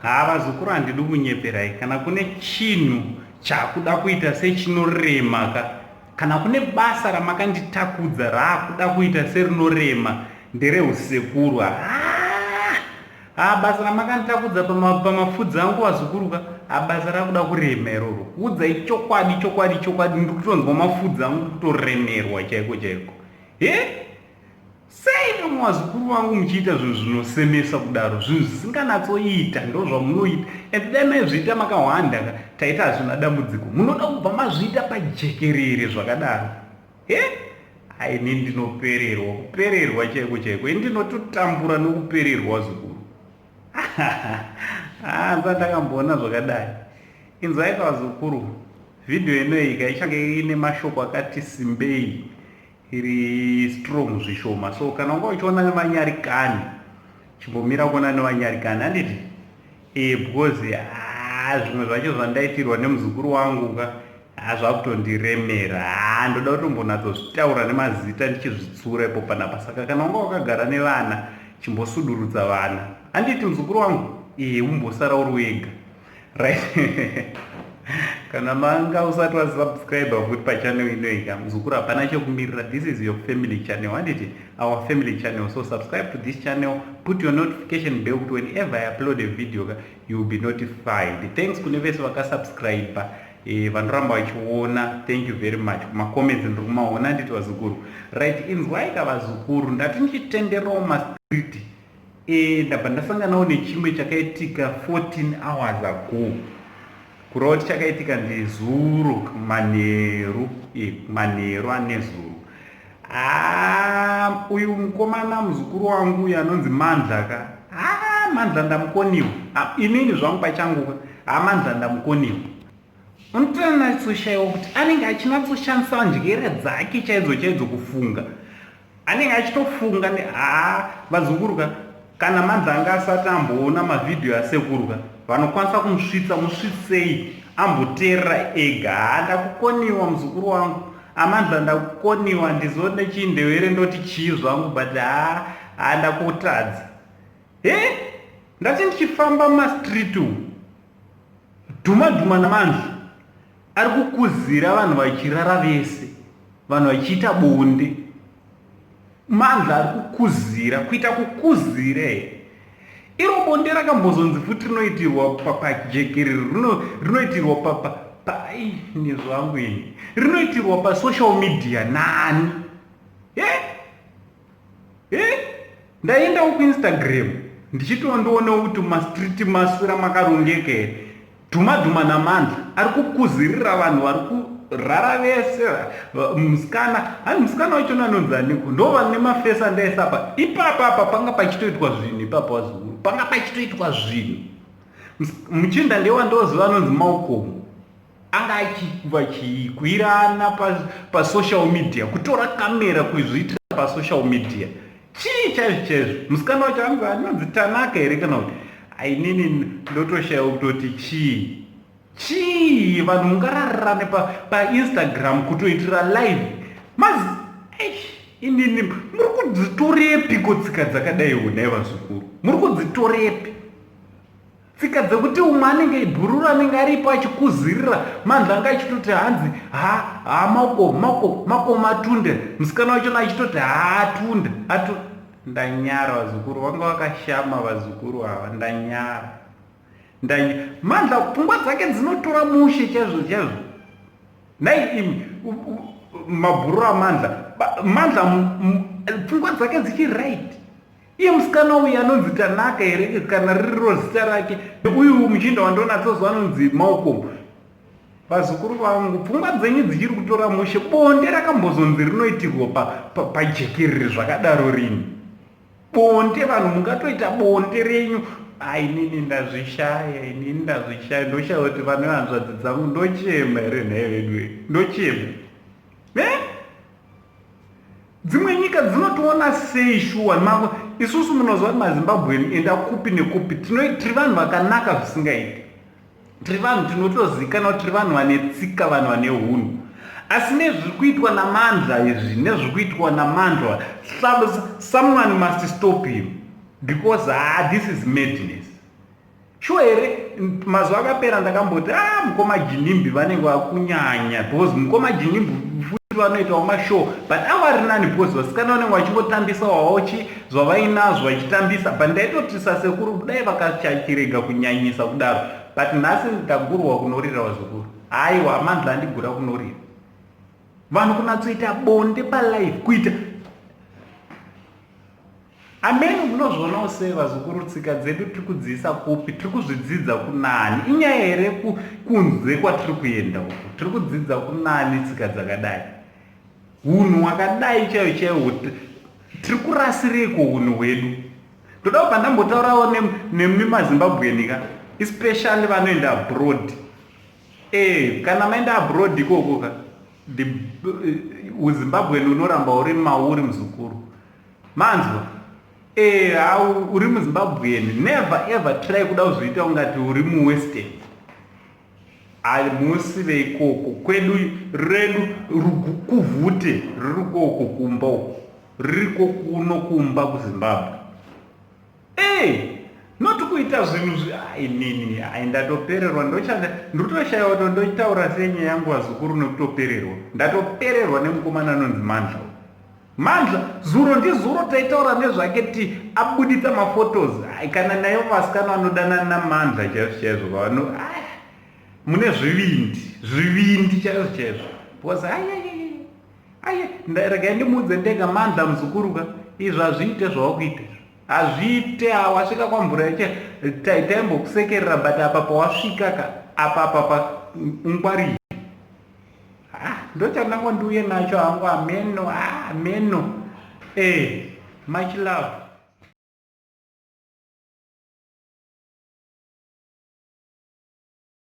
Haa vazukuru handidi kunyeperai kana kune chinhu chakuda kuita sechinorema ka kana kune basa ramakanditakudza raakuda kuita serinorema ndereusekuru haa haa basa ramakanditakudza pamafudzi angu vazukuru ka haa basa rakuda kurema iroro kuudzai chokwadi chokwadi chokwadi ndiri kutonzwa mafudzi angu kutoremerwa chaiko chaiko he Sei vamwe vazukuru vangu muchiita zvinhu zvinosemesa kudaro, zvinhu zvisinganatsoita ndozvamunoita. And dai maizviita makahwanda ka, taita hazvina dambudziko. Munoda kubva mazviita pajekerere zvakadaro. He? Ai ini ndinopererwa, kupererwa chaiko chaiko. Ini ndinototambura nokupererwa vazukuru. Hanza ndakamboona zvakadai. Inzwai ka vazukuru, vhidhiyo inoyi ka ichange ine mashoko akati simbei. Iri strong zvishoma so kana wanga uchiona nevanyarikani chimbomira kuona nevanyarikani handiti e because haa zvimwe zvacho zvandaitirwa nemuzukuru wangu ka haa zvakutondiremera haa ndoda kutombonatsozvitaura nemazita ndichizvitsura ipo panapa saka kana wanga wakagara nevana chimbosudurudza vana handiti muzukuru wangu e umbosara uri wega right kana manga usati wasubscribe futi pachannel inoika muzukuru hapana chekumirira this is your family channel handiti our family channel so subscribe to this channel put your notification bell kuti whenever I upload a video ka you will be notified thanks kune vese vakasubscribe eh, vanoramba vachiona thank you very much kumacomments ndiri kumaona handiti vazukuru right inzwai ka vazukuru ndati ndichitenderawo mastreet E, ndabva ndasanganawo nechimwe chakaitika 14 hours ago kureva kuti chakaitika ndezuro manheru e, manheru anezuro ah, uyu mukomana muzukuru wangu uyu anonzi mandla ka ah, mandla ndamukoniwa ah, inini zvangu pachangu ka ah, mandla ndamukoniwa unotonatsoshaiwa kuti anenge achinatsoshandisa ndyere dzake chaidzo chaidzo kufunga Anenge achitofunga ne haa vazukuru ka kana mandla anga asati amboona mavhidhiyo asekuru ka vanokwanisa kumusvitsa musvitsei amboteerera ega haa ndakukoniwa muzukuru wangu amandla ndakukoniwa ndizone chindewere ndoti chii zvangu but haa haa ndakutadza he ndati ndichifamba mumastreet umu dhuma dhuma namandla ari kukuzira vanhu vachirara vese vanhu vachiita bonde mandla ari kukuzira kuita kukuzira here iro bonde rakambozonzi futi rinoitirwa pajekerere rinoitirwa pai nezvangu ini rinoitirwa pasocial media nani e e ndaendawo kuinstagram ndichitondoona kuti mumastreet maswera makarongeka here dhuma dhuma namandla ari kukuzirira vanhu vari kurara vese musikana hani musikana wachona anonzi aniko ndo vane mafesi andaisa apa ipapa apa panga pachitoitwa zvinhu ipapa wazukuru panga pachitoitwa zvinhu muchinda ndewandoziva anonzi malcolm anga achivachikwirana pasocial pa media kutora kamera kuzviitira pasocial media chii chaizvo chaizvo musikana wacho anzi anonzi tanaka here kana kuti ainini ndotoshaiwa kutoti chii chii vanhu mungararirane painstagram pa kutoitira live mazi inini muri kudzitorepiko tsika dzakadaiwo nhai vazukuru muri kudzitorepi Tsika dzekuti umwe anenge bhururu anenge aripo achikuzirira mandla anga achitoti hanzi ha ha mako mako mako matunde musikana wachona achitoti ha atunda atu ndanyara vazukuru vanga vakashama vazukuru ava ndanyara ndanya mandla pfungwa dzake dzinotora mushe chaizvo chaizvo nhai imi mabhururu amandla mandla pfungwa dzake dzichi right Iye musikana uyu anonzi Tanaka here kana ririro zita rake uyu muchinda wandonatsozwa anonzi Malcolm. Vazukuru vangu pfungwa dzenyu dzichiri kutora mushe bonde rakambozonzi rinoitirwa pajekerere pa, pa zvakadaro rini bonde vanhu mungatoita bonde renyu ainini ndazvishaya inini ndazvishaya ndoshaya kuti vane hanzvadzi dzangu ndochema here nhai veduwe ndochema eh? Dzimwe nyika dzinotiona sei shuwa mamwe isusu munoziva kuti mazimbabwean enda kupi nekupi tiri vanhu vakanaka zvisingaiti tiri vanhu tinotozikanwa tiri vanhu vane tsika vanhu vane hunhu asi nezviri kuitwa namandla izvi nezviri kuitwa namandla someone must stop him because ah, this is madness. Sure here mazuva akapera ndakamboti ah mukoma Ginimbi vanenge vakunyanya because mukoma Ginimbi futi vanoitawo mashow but avari nani because vasikana vanenge vachingotambisa waochi zvavainazvo vachitambisa but ndaitoti sasekuru dai vakachachirega kunyanyisa kudaro but nhasi ndagurwa kunorira vazukuru haiwa mandla andigura kunorira vanhu kunatsoita bonde palife kuita Ameno munozvionawo sei vazukuru tsika dzedu tiri kudziisa kupi tiri kuzvidzidza kunani inyaya here kunze kwatiri kuenda uku tiri kudzidza kunani tsika dzakadai hunhu hwakadai chaiyo chaiwo tiri kurasireiko hunhu hwedu ndoda kubva ndambotaurawo nemi mazimbabweni ka especially vanoenda abroad e kana maenda abroad ikoko ka the uzimbabweni unoramba uri mauri muzukuru Manzwa? Eh, how uri muZimbabwean never ever try kuda kuzviita ungati uri muwestern. Hamusi veikoko kwedu redu kuvhute riri koko kumba uko ririko kuno kumba kuZimbabwe. Hey, not kuita zvinhu zvi inini ai ndatopererwa ndochanda ndikutoshaiwa kuti ndotaura sei nyaya yangu vazukuru nekutopererwa ndatopererwa nemukomana anonzi Mandla Mandla zuro ndizuro taitaura nezvake ti abuditsa maphotos kana nayo vasikana vanodanana naMandla chaizvo chaizvo vano mune zvivindi zvivindi chaizvo chaizvo because aye regai ndimuudze ndega Mandla muzukuru ka izvo hazviite zvawakuita izvo hazviite wasvika kwamvura yache taimbokusekerera but apa pawasvika ka apa apa pa ungwarire ah, ndochandango ndiuye nacho hangu ameno ah, ameno eh, much love.